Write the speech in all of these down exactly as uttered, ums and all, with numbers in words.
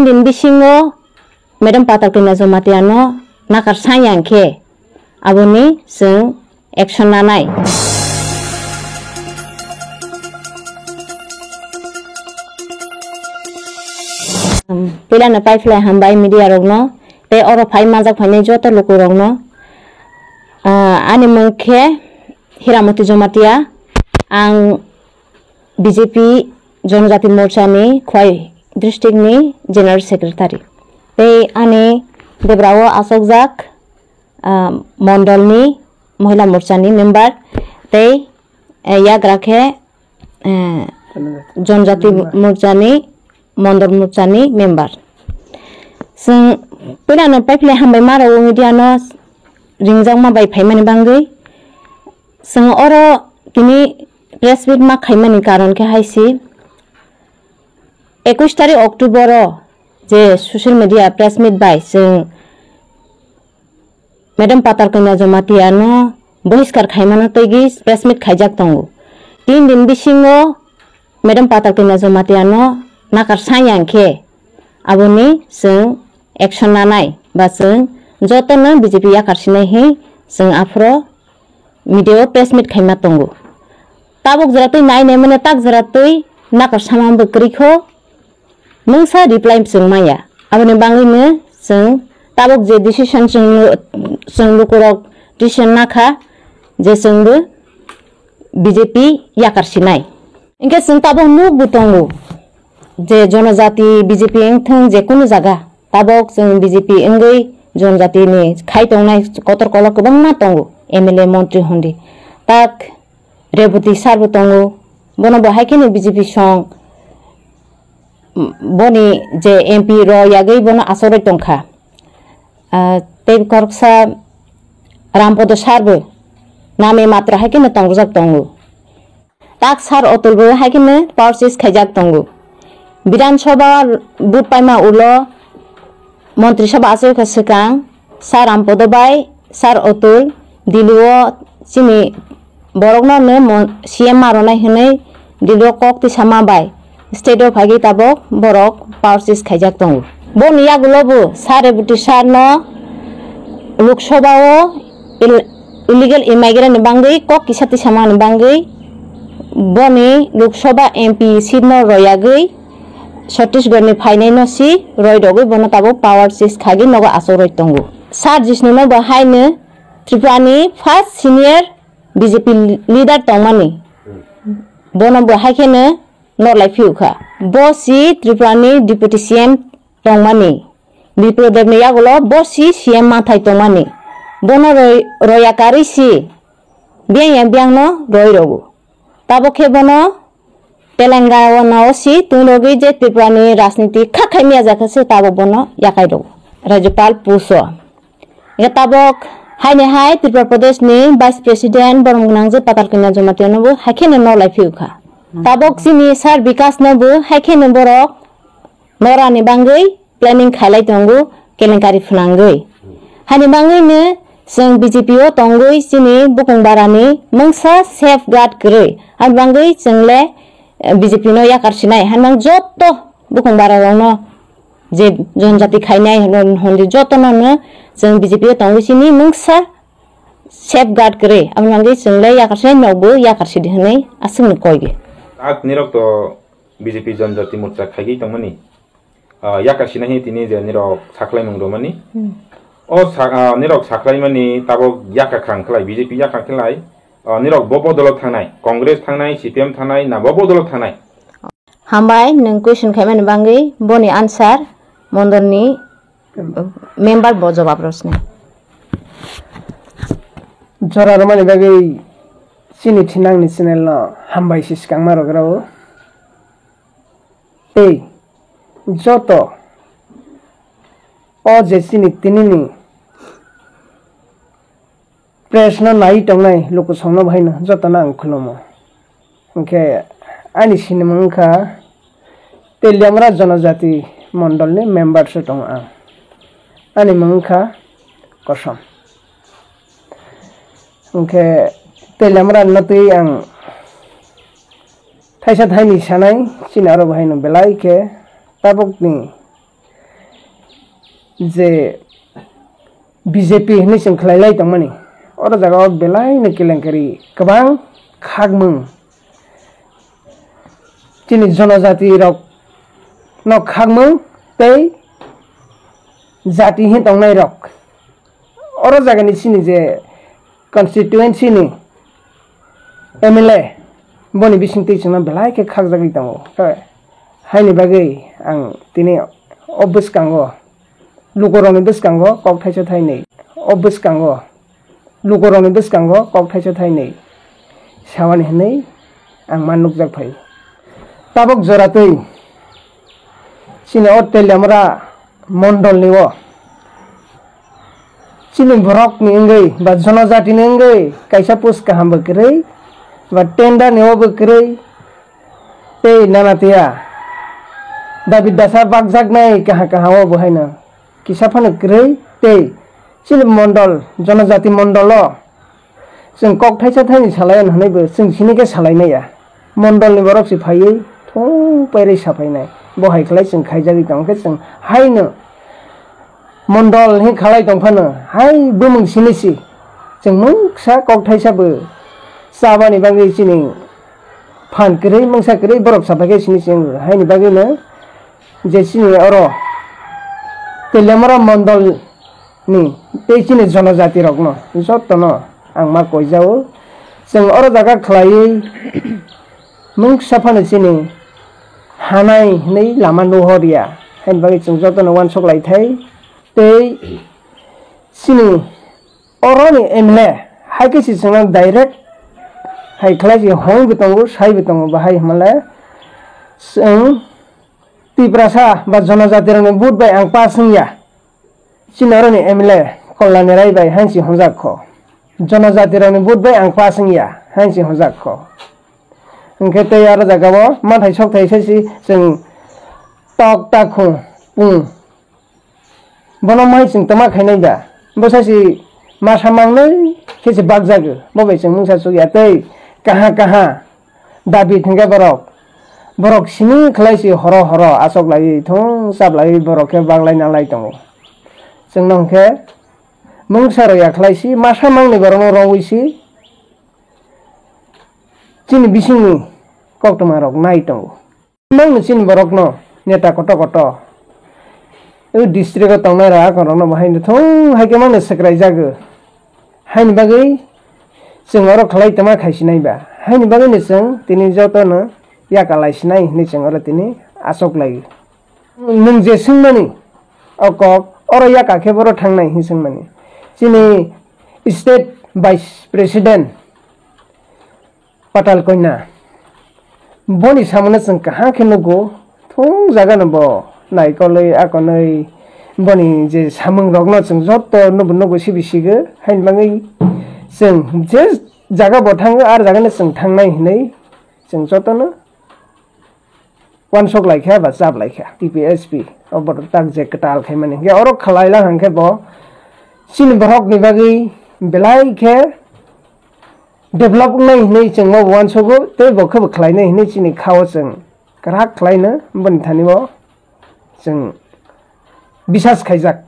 Tin bisingo Madam Patal Kanya Jamatia no nakar sanya khe aboni chwng action nanai. Puila no paiphlai hambai media rokno tei oro phai manjak phainai joto lukurokno. Ah, ani mung khe Hiramoti Jamatia, ang B J P Jonojati Morcha ni Khwai district ni General Secretary. Tei ani debra o asokjak, ah, mondol ni Mohila Morcha ni member tei, eh, yagra khe, eh, Jonojati Morcha ni Mondol Morcha ni member. Chwng puila no paiphlai hambai ma rwo media no ringjakma bai phaimani bangwi. Chwng oro tini press meet ma khaimani karon khe hai si, ekush tarik October o je social media press meet bai chwng Madam Patal Kanya Jamatia no bohiskar khaimano twiwi press meet khaijak tongo. Tin din bisingo Madam Patal Kanya Jamatia no nakar sanya khe aboni chwng action nanai ba chwng jotono B J P yakar sinai hi chwng aphro media o press meet khaima tongo. Tabuk jora twi nai nai mane tak jora twi nakar sama bwkrwi kho. Mungsa reply chwng maya. Aboni bangwino chwng tabuk je decision chwng, chwng lukurok decision nakha je chwngbo B J P yakar sinai. Hinkhe chwng tabuk nukbo tongo je jonojati B J P wngthwng je kunu jaga, tabuk chwng B J P wngwi jonojatini khai tongnai kotor kolok kwbangma tongo, M L A, montri hondi. Tak Reboti sir bo tongo, bono bo hai kheno B J P song, boni je M P rw yagwi bono achorwi tongkha. Ah, tei khoroksa Rampodo sir bo name matra hai kheno tongjak tongo. Tak sir Otul bo hai kheno power seize khaijak tongo. Bidhan Sabha vote paima ulo Montri Sabha achai kha swkang, Sir Rampodo bai Sir Otul Delhi o chini borokno no mon-, C M ma rwnai hwnwi Delhi o kok tisama bai state o phagwi tabok borok power seize khaijak tongo. Boni yagulo bo Sir Reboti sir no Lok Sabha o il-, illegal immigrant ni bangwi kok kisa tisamani bangwi boni Lok Sabha M P seat no royagwi Chhattisgarh ni phainai no si roi rogwi bono tabuk power seize khagwi nogo achuk roi tongo. Sir Jishnu no bo haino Tripura ni first senior B J P leader tongmani, bono bo hai kheno norlai phiu kha. Bo si Tripura ni deputy C M tongmani, Bipul Dev ni yagulo bo si C M manthai tongmani, bono roi-, roya karwi si biyang ya biyang no roi rogo. Tabok khe bono Telangana o si twi rogwi je Tripura ni rajniti kha khai miya jakha se tabok bono yakai rogo. Rajyapal puso. Ega tabok haini hai Tripura Pradesh ni Vice President borok gwnang je Patal Kanya Jamatia no bo hai kheno norlai phiu kha. Tabok chini Sir Bikas no bo hai kheno borok norani bangwi planning khailai tongo, kelenkari phwnangwi. Hani bangwino chwng B J P o tongwi chini bukung barani mungsa safeguard kwrwi. Ani bangwi chwngle, eh, B J P no yakar sinai. Hani bang joto bukung bara rokno je jonjati khainai hwnwi jotono no chwng B J P o tongwi chini mungsa safeguard kwrwi. Ani bangwi chwngle yakar sinai, nokbo yakar sidi hwnwi aswkno koiwi. Ak nirok to B J P Janjati Morcha khaigwi tongmani, ah, yakar sinai hi tini je nirok sakhlaimung romani. Hmm. O sa-, ah, nirok sakhlaimani tabok yakar khang khlai, B J P yakar khlai, ah, nirok bo bodolo thangnai, Congress thangnai, C P M thangnai, na bo bodolo thangnai? Hambai, nwng question khaimani bangwi boni answer mondolni member bo jawab rw sinai. Jora rwmani bagwi chini thinangni channel no hambai se swkangma rwgrao. Tei joto o je chini tinini press no nai tongnai lukusongno bahaino jotono ang khulumo. Hwnkhe ani sinimung wngkha Teliamura Jonojati Mondolni member se tongo ang. Ani mung wngkha Kosom. Hwnkhe Teliamura no twi ang thaisa thaini sanai, chini aro bahaino belai khe tabukni je B J P hinwi chwng khlai lai tongmani, oro jaga o belai no kelenkari kwbang khakmung, chini jonojati rok no khakmung tei jati hin tongnai rok. Oro jagani chini je constituency ni M L A, boni bisingtwi chwngno belai khe khakjagwi tongo. Haini bagwi ang tini o bwskango, lukurokni bwskango kok thaisa thainwi, o bwskango, lukurokni bwskango kok thaisa thainwi samani hwnwi ang ma nukjak phaio. Tabok joratwi chini o Teliamura mondolni o chini borokni wngwi ba jonojatini wngwi kaisa post kaham bo kwrwi ba tender ni o bo kwrwi tei nana tiya David Dasa bakjaknai kaha kaha o bo haino kisa phano kwrwi tei chini mondol, jonojati mondol o chwng kok thaisa thaini salai hwnwi bo chwng sini khe salai maya. Mondol ni borok se phaiwi thung pairwi sapainai. Bo hai khlai chwng khaijagwi tong khe chwng haino mondol hin khalai tong phano hai bumung sini si chwng mungsa kok thaisa bo chabani bagwi chini phan kwrwi mungsa kwrwi borok sapai khe sini chwng haini bagwi no je chini oro Teliamura mondol ni tei chini jonojati rokno jotono ang ma koijao. Chwng oro jaga khlaiwi mungsa phano chini hanai hwnwi lama nuhorya, haini bagwi chwng jotono uansuk lai thai. Tei chini oroni M L A hai khe se chwngno direct hai khlai se hoi bo tongo, sai bo tongo, bahai hwnle chwng Tiprasa ba jonojati rokni vote bai ang pass wngya. Chini oroni M L A Kolnani Rai bai hainsi honjak kho. Jonojati rokni vote bai ang pass wngya hainsi honjak kho. Hwnkhe tei aro jaga o manthai sokthai sai si chwng tok takhung pung. Bono mai chwng tama khainai da. Bo sai si masa mangnai khe se bakjago. Bo bai chwng mungsa chukya tei kaha kaha David hwnkhe borok, borok simi khlai si horo horo asok laiwi thung chap laiwi borok khe baglai nalai tongo. Chwngno hwnkhe mungsa rw ya khlai si masa mangni borokno romwi si chini bisingni koktwma rok nai tongo. Mangni chini borokno neta koto koto o district o tongnai rok akorokno bo haino thung hai khe mangni swkrai jago. Haini bagwi chwng oro khlai tongma khai sinai ba. Haini bagwino chwng tini jotono yakalai sinai hinwi chwng oro tini achuk lai. Nwng je swngmani o kok oro yaka khe boro thangnai hinwi swngmani. Chini state vice president Patal Kanya. Boni samungno chwng kaham khe nugo, thung jagano bo naikolwi akonwi boni je samung rokno chwng joto nubo nugo sibi sigo, haini bagwi chwng je jaga bo thango, ar jagano chwng thangnai hinwi chwng jotono uansuk laikha ba chap laikha T P S P o borok tak je kwtal khaimani. Hwnkhe oro khlai lang hwnkhe bo chini borokni bagwi belai khe develop wngnai hinwi chwng bo uansugo tei bo khe bo khlainai hinwi chini khao chwng kwrak khlaino boni thani bo chwng bisas khaijak.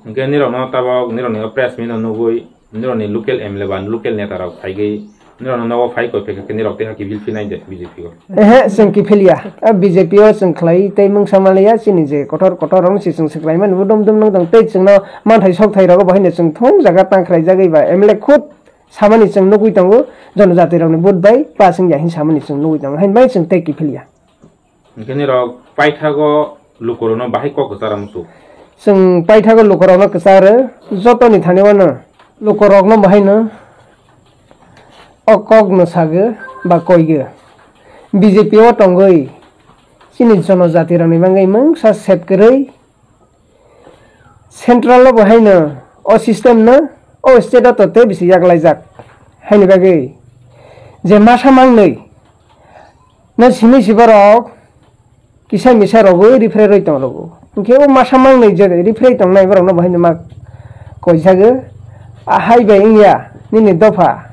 Hwnkhe nirokno tabok nirokni o press meet no nugwi nirokni local M L A ba local neta rok phaigwi nirokno nogo phai koi phaikha khe nirok tei hakhe bill phinai de B J P o. Ehe, chwng kiphilya. A B J P o chwng khlai tei mungsa manliya chini je kotor kotor rok si chwng swklaimani bo dum dum nung tong tei chwngno manthai sokthai rogo bo haino chwng thung jaga tang khlai jagwi ba M L A khud samani chwng nugwi tongo, jonojati rokni vote bai pass wngya hin samani chwng nugwi tongo, haini bagwi chwng tei kiphilya. Hwnkhe nirok paithago lukurokno bahai kok kwcharo muchuk. Chwng paithago lukurokno kwcharo, jotoni thani wano lukurokno bahaino o kokno sago ba koigo. B J P o tongwi chini jonojatirokni bagwi mungsa sep kwrwi Central o bo haino o system no o state o to tei bisi yaklaijak. Haini bagwi je masa mangnwi no simi si borok kisa misa rogwi rifre rwi tong rogo. Hinkhe o masa mangnwi je rifre tongnai borok no bo haino ma koijago. Ahai bai wngya nini dopha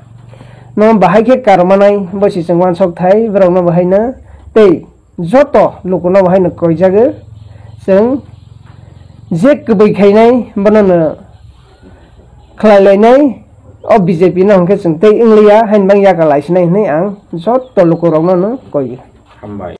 no bahai khe karmanai bo si chwng uansok thai borok no bo haino tei joto lukuno bo haino koijago chwng je kwbwi khainai bono no khlai lainai, o B J P no hwnkhe chwng tei wngliya haino bang yakar laisinai hwnwi ang joto lukurokno no koi. Hambai.